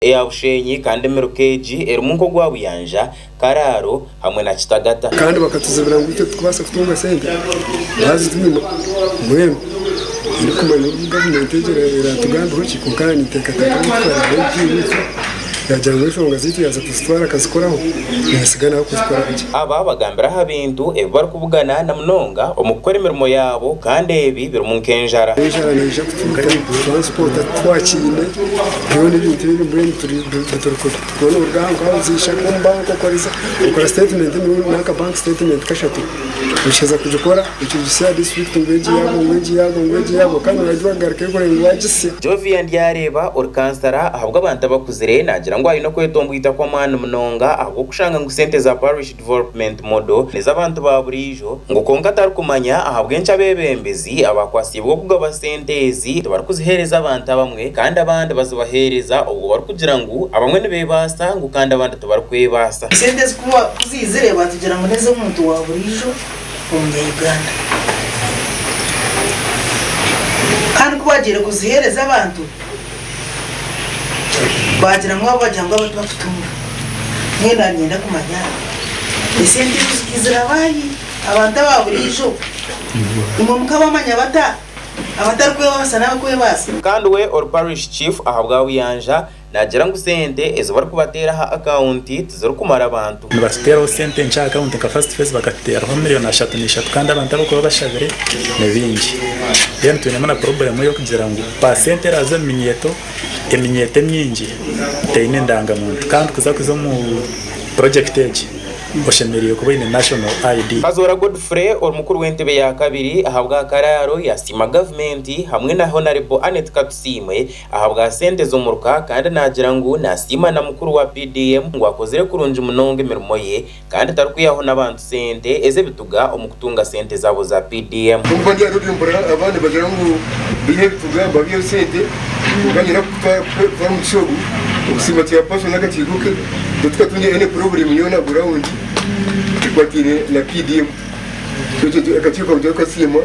Eya Bushenyi kandi emiruka egi erimu nk'ogwa Buyanja, Karaaro hamwe na Kitagata. Kandi bakatuzibira ngu itwe titukubaasa kutunga sente baazitwima. Mbwenu tindikumanya obu gavumenti egi eratugambeho ki kwonka ninteekateeka ngu twaraabe byihuutwa yaagira ngu enshonga zaitu yaaza kuzitwara akazikoraho ninsiga nawe kuzikoraho gye. Aba bagambire aha bintu ebi barikubugana na munonga omu kukora emirimo yaabo kandi ebi birimu nk'enjara. Enjara neija kutwita, transport titwakiine. Byona ebintu ebi mbwenu bituri kubi. Twena oruga aha nkahuza ishaka omu banka okoresa okora sitetimenti emirundi nanka bank sitetimenti kashatu okiheza kugikora ekigisya aha disiturikiti ngu egi yaagwa ngu egi yaagwa ngu egi yaagwa kandi noragiwa kugarukayo kureba ngu waagisya. Jovia Ndyareeba ori kansara ahabw'abantu abakuzire naagira ngu aine okwetombwita kw'amaani munonga ahabw'okushanga ngu sente za Parish Development Model n'ez'abantu ba buriijo ngu kwonka tarikumanya ahabw'enki abeebembezi abaakwasiibwe okugaba sente ezi tibarikuziheereza abantu abamwe kandi abandi bazibaheereza obwo barikugira ngu abamwe nibeebaasa ngu kandi abandi tibarikwebaasa. Esente ezi ku ziizire baatugira ngu n'ez'omuntu wa buriijo omunya-Uganda. Kandi ku baagiire kuziheereza abantu, Baagira ngu abo bagira ngu abo tibakutunga. Mbwenu naaba niinyenda kumanya esente ezo zikaizira baahi? Abantu aba buriijo imwe mukabamanya bata abatarikwebaasa n'abakwebaasa? Kandi we ori Parish Chief ahabwa Buyanja naagira ngu sente ezi barikubateera aha akawunti tizirikumara abantu. Nibatuteeraho sente nkye aha akawunti nka First Phase bakatuteeraho miriyoni ashatu n'ishatu kandi abantu abarikuba bashabire ni baingi. Then twinemu na purobulemu ey'okugira ngu paasenti eraaza omu minyeeto, eminyeeto emingi teine ndangamuntu kandi kuza kuza omu purojekiti egi oshemereire kuba oine National ID. Kazoora Godfrey ori mukuru w'entebe ya kabiri ahabwa Karaaro yasiima gavumenti hamwe na Honarebo Annet Katusiimwe ahabwa sente z'omuruka kandi naagira ngu nasiima na mukuru wa PDM ngu akozire kurungi munonga emirimo ye kandi tarikwihaho n'abantu sente ez'ebituga omu kutunga sente zaabo za PDM. Kwonka ndi ahari mpurira abandi nibagira ngu baihe ebituga babiheho sente kwonka niinyenda kukutwara omugisha ogu okusiima chairperson n'akakiiko ke titukatunga any problem yoona aha ground ekwataine na PDM so ekyo akakiiko nikasiima.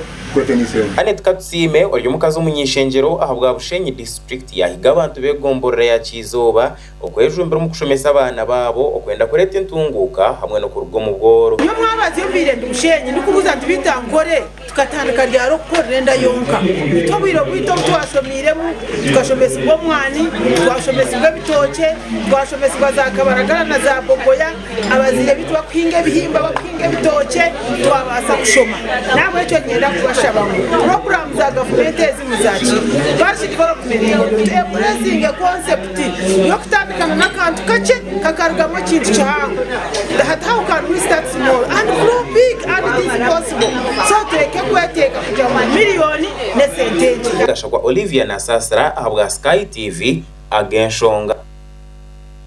Annet Katusiime ori omukazi omuny'eishengyero ahabwa Bushenyi disiturikiti yaahiga abantu b'egomborora ya Kyizooba okwejumbira omu kushomesa abaana baabo okwenda kureeta entunguuka hamwe n'okuruga omu bworo. Nyowe mwabazi mbaire ndi Bushenyi ndikubuuza nti beitu ankore tukatandika ryari okukorera enda yonka? Itwe obwire bwaitu obu twashomiiremu tukashomesibwa omwani, twashomesibwa ebitookye, twashomesibwa za kabaragara na za bogoya. Abazaire baitu bakuhinga ebihimba, bakuhinga ebitookye twabaasa kushoma. Nahabwekyo niinyenda kubashaba ngu puroguraamu za gavumenti ezi muzakiire. Parish Development Model tu emburesinge konsepiti y'okutandikana n'akantu kakye kakarugamu ekintu kihango. That how can we start small and grow big and it is possible. So tureke kweteeka kugira ngu miriyoni n'esente nkye. Gashakwa Olivia Nasasira ahabwa Sky TV, Ag'enshonga.